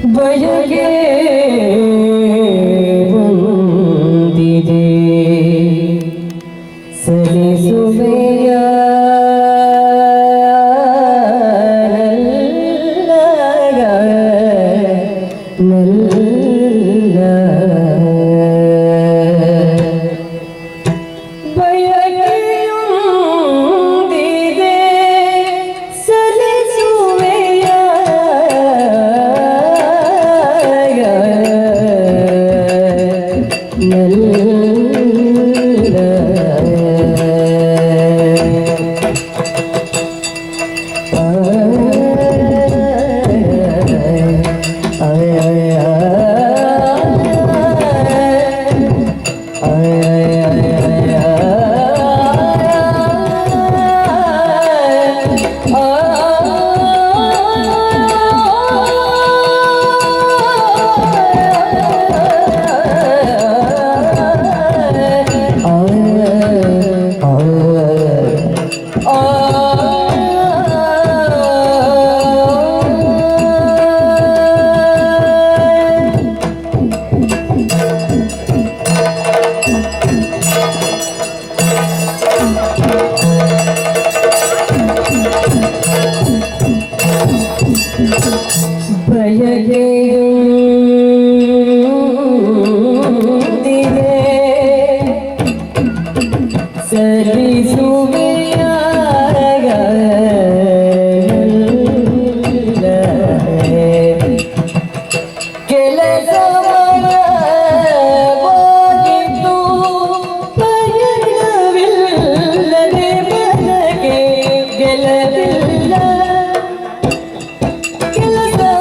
ಬಯಕೆ ಬಂದಿದೆ ಸಲ್ಲಿಸುವೆಯ ನಲ್ಲ ನಲ್ಲ. ಬಯಕೆಯೊಂದಿದೆ ಸಲ್ಲಿಸುವೆಯ ನಲ್ಲ. ಬಯಕೆಯೊಂದಿದೆ ಸಲ್ಲಿಸುವೆಯ ನಲ್ಲ. ಕೆಲಸಮಯವಾಗಿತ್ತು ಪಯಣವಿಲ್ಲದೆ ಮನಕ್ಕೆ ಗೆಲುವಿಲ್ಲ. ಕೆಲಸಮಯವಾಗಿತ್ತು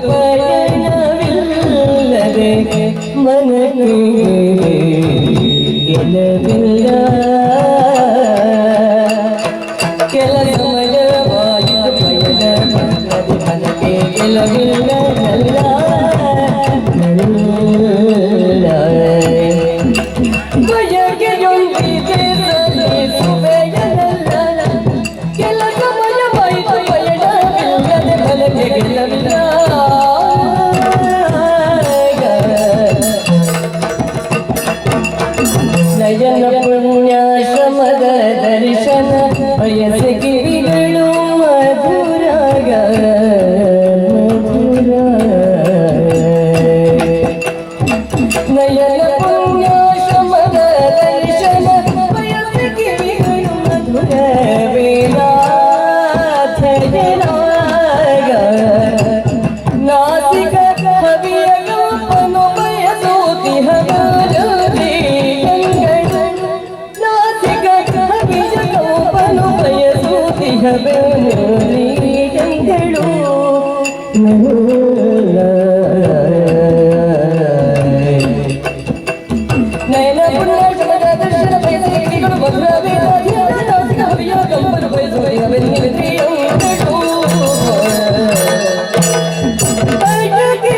ಪಯಣವಿಲ್ಲದೆ ಮನಕ್ಕೆ ಗೆಲುವಿಲ್ಲ. ಕೆಲಸಮಯವಾಗಿತ್ತು ಪಯಣವಿಲ್ಲದೆ ಮನಕ್ಕೆ ಗೆಲುವಿಲ್ಲ ನಲ್ಲ ನಲ್ಲ. ಬಯಕೆಯೊಂದಿದೆ ಸಲ್ಲಿಸುವೆಯ ನಲ್ಲ. ಕೆಲಸಮಯವಾಯಿತು ಪಯಣವಿಲ್ಲದೆ ಮನಕ್ಕೆ ಗೆಲುವಿಲ್ಲ. ನಯನ ಪುಣ್ಯಾಶ್ರಮದ ದರ್ಶನ ಬಯಸೆ ಕಿವಿಗಳು ಮಧುರ ಮಧುರ. ನಯನ ಪುಣ್ಯಾಶ್ರಮದ ದರ್ಶನ ಬಯಸೆ ಕಿವಿಗಳು ಮಧುರ ವೇದಾಧ್ಯಯನ. ನಾಸಿಕ ಹವಿಯ ಕಂಪನು ಬಯಸುತ್ತಿಹ ಕಂಗಳು. ನಾಸಿಕ ಹವಿಯ ಕಂಪನು ಬಯಸುತ್ತಿಹ ಕಂಗಳು ನಲ್ಲ. ನಯನ ಪುಣ್ಯಾಶ್ರಮದ ದರ್ಶನ ಬಯಸೆ ಕಿವಿಗಳು ಮಧುರ ವೇದಾಧ್ಯಯನ. ನಾಸಿಕ ಹವಿಯ ಕಂಪನು ಬಯಸುತ್ತಿಹ ಕಂಗಳು. ಬಯಕೆ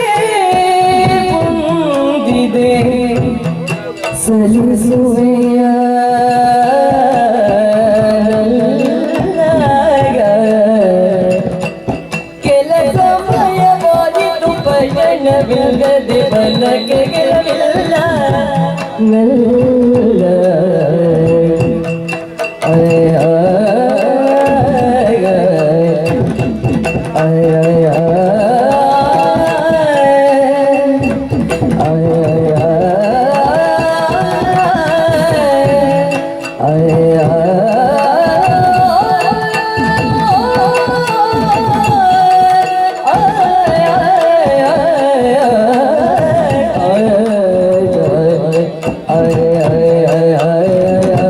ಹೊಂದಿದೆ ಸಲ್ಲಿಸುವೆಯ ನಲ್ಲ. ಕೆಲಸಮಯವಾಗಿತ್ತು ಪಯಣವಿಲ್ಲದೆ ಮನಕ್ಕೆ ಗೆಲುವಿಲ್ಲ ನಲ್ಲ. ಆಯ ಆಯ ಆಯ ಆಯ ಆಯ ಆಯ.